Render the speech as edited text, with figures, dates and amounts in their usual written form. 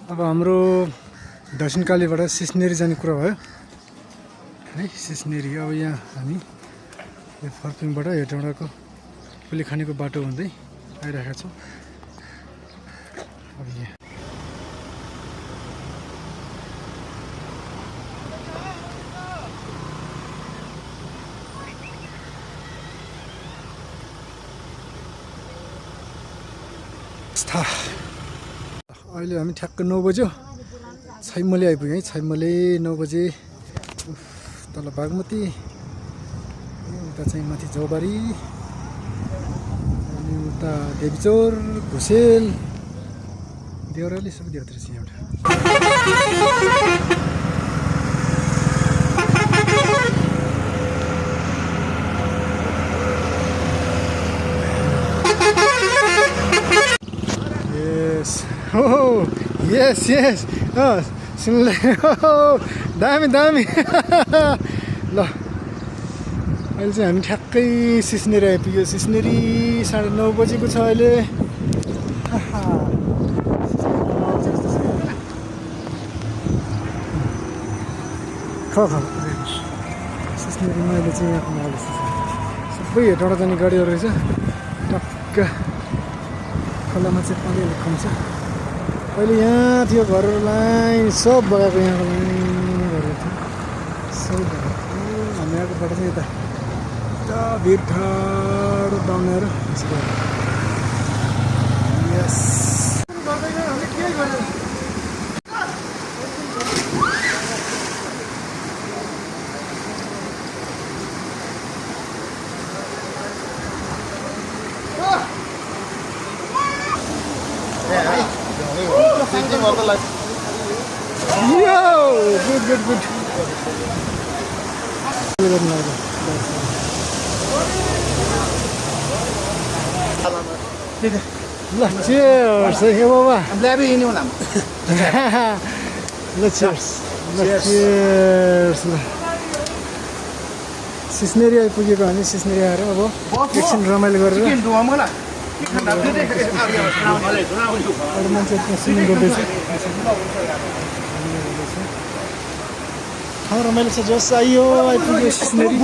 अब हाम्रो दक्षिणकालीबाट सिस्नेरी जाने कुरा भयो है। सिस्नेरी अब यहाँ हामी यो फर्पिङबाट हेटौँडाको पुलिखानीको बाटो हुँदै आइरहेका छौँ। अब यहाँ अहिले हामी ठ्याक्क 9 बज्यो छैमले आइपुग्यौँ है। छैमले 9 बजे तल बागमती, उता चाहिँ माथि जौबारी, अनि उता देवीचौर, घुसेल, देउराली सबै देउतिर चाहिँ एउटा यस यस सुनले दामी दामी ल अहिले चाहिँ हामी ठ्याक्कै सिस्नेरी आइपुग्यो। सिस्नेरी 9:30 बजेको छ अहिले। सिस्नेरीमा अहिले चाहिँ यहाँको माहौल सबै हेटौँडा जाने गाडीहरू रहेछ। टक्क खोलामा चाहिँ पानी अलिक कम छ। अहिले यहाँ थियो घरहरू लाइन सब बगाएको, यहाँको लाइन घरहरू थियो सब बगाएको। हामी आएको बाटो चाहिँ यता भिर ठाडो दाउनेहरू यस गुड ल चियर्स है बाबा। ल चियर्स ल चियर्स ल। सिस्नेरी आइपुगेको हामी। सिस्नेरी आएर अब एकछिन रमाइलो गरेर अरू मान्छे स्विमिङ गर्दैछ। ठाउँ रमाइलो छ। जस आइयो आइपुग्यो सिस्नेरी।